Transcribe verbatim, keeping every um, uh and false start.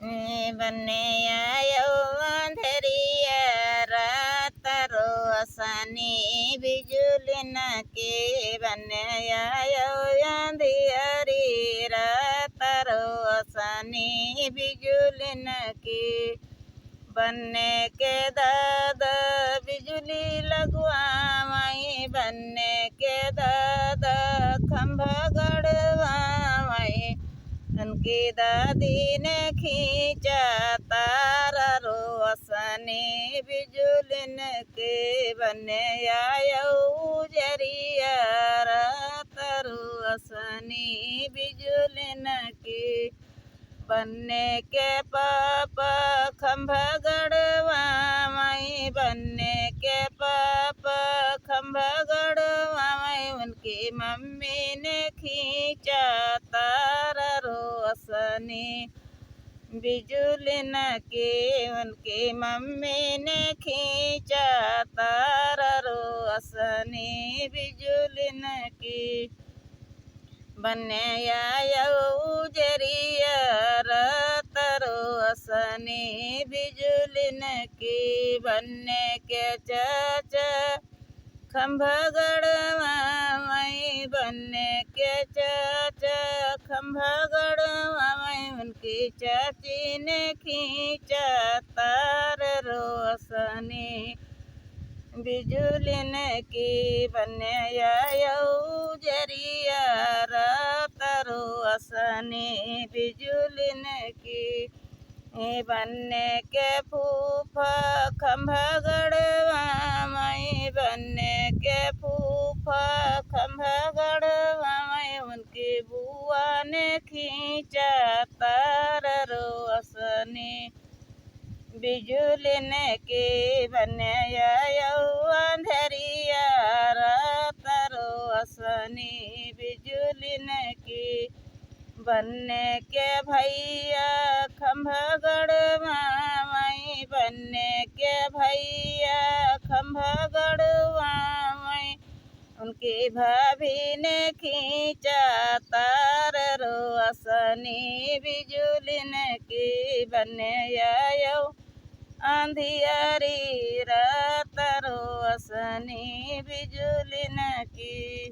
बने आयो अंधरिया रात रोशनी बिजुलिन के, बने आयो अंधियारी रात रोशनी बिजुलिन के। बने के दादा बिजुली लगवावई, बने के दादा खंभा गड़वावई। उनकी दादी ने खींचा तार रोशनी बिजुलिन के, बने आयो उजरिया रात रोशनी बिजुलिन के। बने के पापा खंभा गड़वावई, बने के पापा खंभा गड़वावई। उनकी मम्मी ने खींचा तार रोशनी बिजुलिन के, उनकी मम्मी ने खींचा तार रोशनी बिजुलिन के। बने आयो उजरिया रात रोशनी बिजुलिन के, बने के चाचा खंभा गड़वावई, बने के चाचा खंभा गड़वावई। उनकी चाची ने खींचा तार रोशनी बिजुलिन की, बने आयो उजरिया रात रोशनी बिजुलिन की। ए बने के फूफा खंभा गड़वावई, बने के फूफा खंभा गड़वावई। उनकी बुआ ने खींचा तार रोशनी बिजुलिन के, बने आयो अंधरिया रात रोशनी बिजुलिन के। बने के भैया खंभा गड़वावई, बने के भैया खंभा गड़वावई। उनकी भाभी ने खींचा तार रोशनी बिजुलिन की, बने आयो अंधियारी रात रोशनी बिजुलिन की।